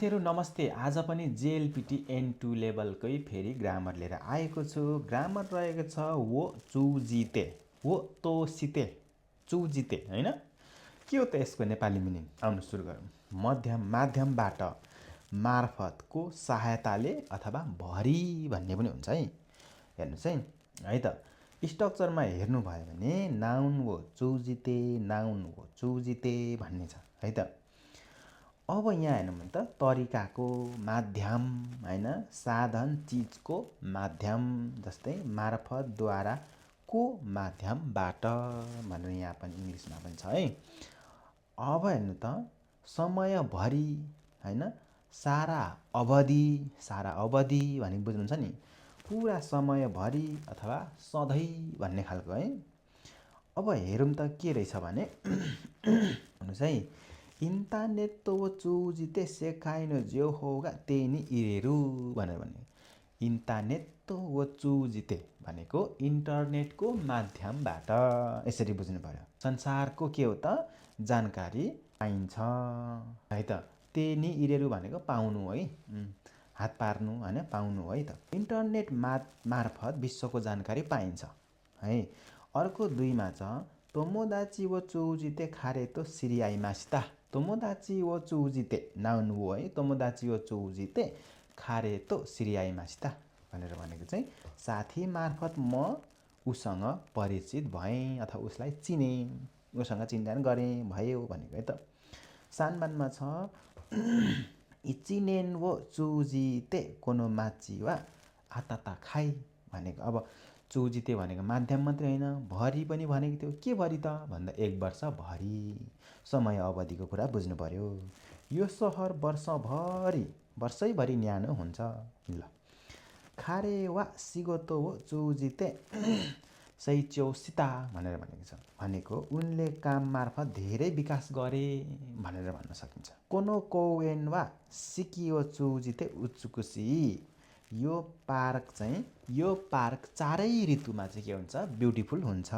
साथीहरु नमस्ते। आज पनि JLPT N2 लेभलकै फेरि ग्रामर लिएर आएको छु। ग्रामर रहेको छ वो चुजिते, वो तोसिते, चुजिते हैन। के हो त यसको नेपाली मिनिङ? आउनु सुरु गरौँ। माध्यमबाट, मार्फतको सहायताले अथवा भरि भन्ने पनि हुन्छ है। हेर्नुस् है त स्ट्रक्चरमा हेर्नु भयो भने नाउन वो चुजिते भन्ने छ है त। अब यहाँ हेर्नु भने त तरिकाको माध्यम हैन, साधन चीजको माध्यम जस्तै मार्फत द्वारा को माध्यमबाट भनेर यहाँ पनि इंग्लिशमा पनि छ है। अब हेर्नु त समयभरि हैन, सारा अवधि भने बुझ्नुहुन्छ नि, पुरा समयभरि अथवा सधैँ भन्ने खालको है। अब हेरौँ त के रहेछ भने हेर्नुस् है, इन्टरनेटो वो चुजिते सेकाइनो जो होगा तेनी इरेरु भनेर भन्ने। इन्टरनेटो वो चुजिते भनेको इन्टरनेटको माध्यमबाट यसरी बुझ्नु पर्यो। संसारको के हो त जानकारी पाइन्छ है त। तेनी इरेरु भनेको पाउनु है, हात पार्नु हैन, पाउनु है त। इन्टरनेट मार्फत विश्वको जानकारी पाइन्छ है। अर्को दुईमा छ तोमोदाची वो चुजिते खारेतो सिरियाइमासिता। तोमोदाची वो चुजिते नाउन वो है, तोमोदाची वो चुजिते खारेतो सिरियाइमासिता भनेर भनेको चाहिँ साथी मार्फत म उसँग परिचित भएँ अथवा उसलाई चिने, उसँग चिन्जान गरेँ भयो भनेको है त। सानबानमा छ इचिनेन वो चुजिते कोनोमाची वा आताता खाइ भनेको। अब चुजिते भनेको माध्यम मात्रै होइन, भरि पनि भनेको थियो। के भरि त भन्दा 1 वर्ष भरि समय अवधिको कुरा बुझ्नु पर्यो। यो सहर वर्षैभरि न्यानो हुन्छ। ल खारे वा सिगोतो वो चुजिते सैच्यौसिता भनेर भनेको छ। भनेको उनले काम मार्फत धेरै विकास गरे भनेर भन्न सकिन्छ। कोनो कोवेन वा सिकियो चुजिते उचुकुसी। यो पार्क चारै ऋतुमा चाहिँ के हुन्छ? ब्युटिफुल हुन्छ,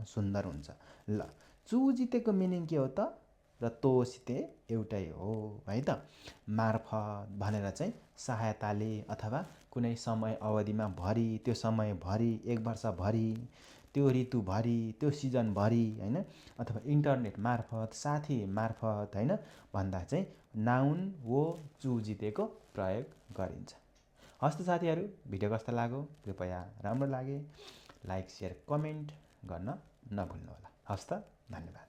सुन्दर हुन्छ। ल चुजितेको मिनिङ के हो त? र तोसिते एउटै हो है त। मार्फत भनेर चाहिँ सहायताले अथवा कुनै समय अवधिमा भरि, त्यो समय भरि, 1 वर्ष भरि, त्यो ऋतु भरि, त्यो सिजन भरि हैन, अथवा इन्टरनेट मार्फत, साथी मार्फत हैन भन्दा चाहिँ नाउन वो चुजितेको प्रयोग गरिन्छ। हस्त साथीहरु, भिडियो कस्तो लाग्यो? कृपया राम्रो लागे लाइक, शेयर, कमेन्ट गर्न नभुल्नुहोला। हस्त, धन्यवाद।